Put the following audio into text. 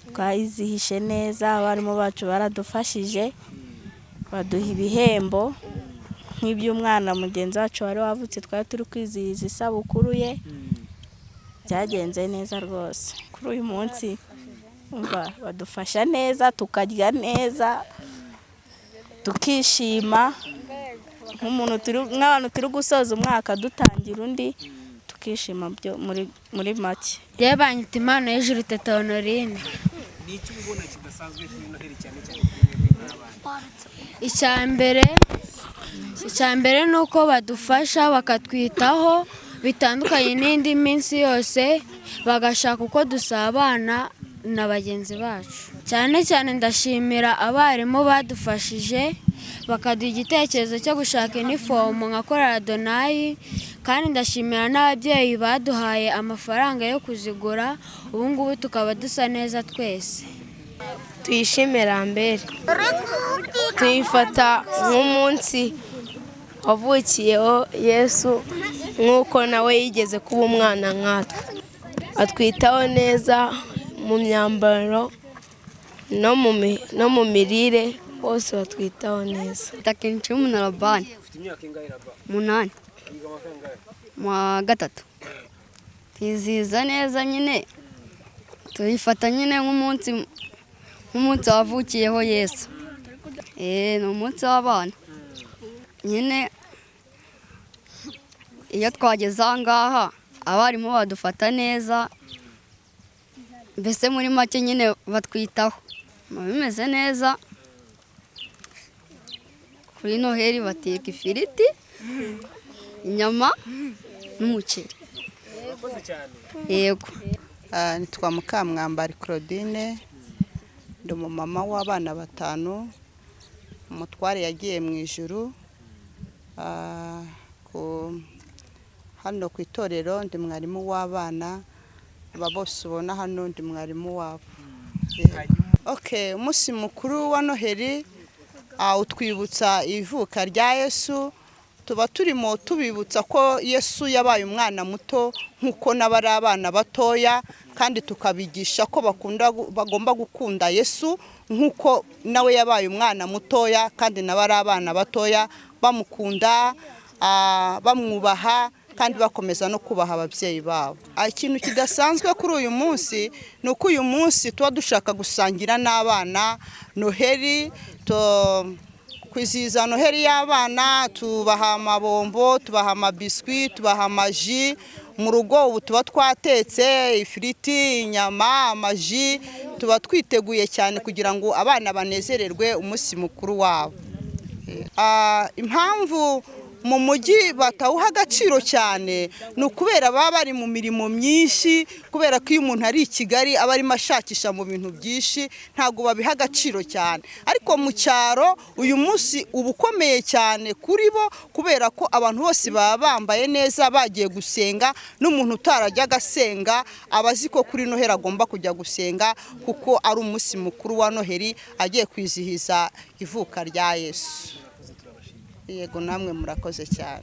Twayizihishe neza, abarimu bacu baradufashije, baduha ibihembo nk'iby'umwana mugenzi wacu wari wavutse, twari turi kwizihiza isabukuru ye. Byagenze neza rwose kuri uyu munsi. Umva, badufasha neza, tukarya neza, tukishima nk'umuntu turi, nk'abantu turi gusoza umwaka dutangira undi, tukishima byo muri make. Yewe, banyita Impano y'Ijuru Teta Honorine. Ni iki uba ubona kidasanzwe kuri Noheli, cyane cyane kuri mwebwe nk'abana? Icya mbere ni uko badufasha, bakatwitaho bitandukanye n'indi minsi yose, bagashaka uko dusabana na bagenzi bacu. Cyane cyane ndashimira abarimu badufashije, bakaduha igitekerezo cyo gushaka inifomu nka Korali Adonayi, kandi ndashimira n'ababyeyi baduhaye amafaranga yo kuzigura, ubu ngubu tukaba dusa neza twese. Tuyishime Lambert. Tuyifata nk'umunsi wavukiyeho Yesu, nk'uko nawe yigeze kuba umwana nkatwe. Atwitaho neza mu myambaro no mu mirire, bose batwitaho neza. Takincumu na Labani. Ufite imyaka ingahe, Raba? 8. Wiga mu wa kangahe? Mu wa gatatu. Twizihiza neza nyine, tuyifata nyine nk'umunsi wavukiyeho Yesu. Ni umunsi w'abana nyine. Iyo twageze aha ngaha, abarimu badufata neza, mbese muri make nyine batwitaho, biba bimeze neza. Kuri Noheli bateka ifiriti, inyama n'umuceri. Urakoze cyane. Yego. Nitwa Mukamwambari Claudine, ndi umumama w'abana batanu. Umutware yagiye mu ijuru. Hano ku itorero ndi mwarimu w'abana. Aba bose ubona hano ndi mwarimu wabo. Okay, umunsi mukuru wa Noheli utwibutsa ivuka rya Yesu. Tuba turimo tubibutsa ko Yesu yabaye umwana muto nk'uko n'abari abana batoya, kandi tukabigisha ko bagomba gukunda Yesu nk'uko nawe yabaye umwana mutoya, kandi nabo ari abana batoya, bamukunda, bamwubaha, kandi bakomeza no kubaha ababyeyi babo. Ikintu kidasanzwe kuri uyu munsi ni uko uyu munsi tuba dushaka gusangira n'abana Noheli, kwizihiza Noheli y'abana. Tubaha amabombo, tubaha amabiswi, tubaha amaji. Mu rugo ubu tuba twatetse ifiriti, inyama, amaji, tuba twiteguye cyane kugira ngo abana banezererwe umunsi mukuru wabo. Impamvu mu mujyi batawuha agaciro cyane ni ukubera baba bari mu mirimo myinshi, kubera ko iyo umuntu ari i Kigali aba arimo ashakisha mu bintu byinshi, ntabwo babiha agaciro cyane. Ariko mu cyaro uyu munsi uba ukomeye cyane kuri bo, kubera ko abantu bose baba bambaye neza, bagiye gusenga. N'umuntu utarajyaga asenga aba azi ko kuri Noheli agomba kujya gusenga, kuko ari umunsi mukuru wa Noheli, agiye kwizihiza ivuka rya Yesu. Yego, namwe murakoze cyane.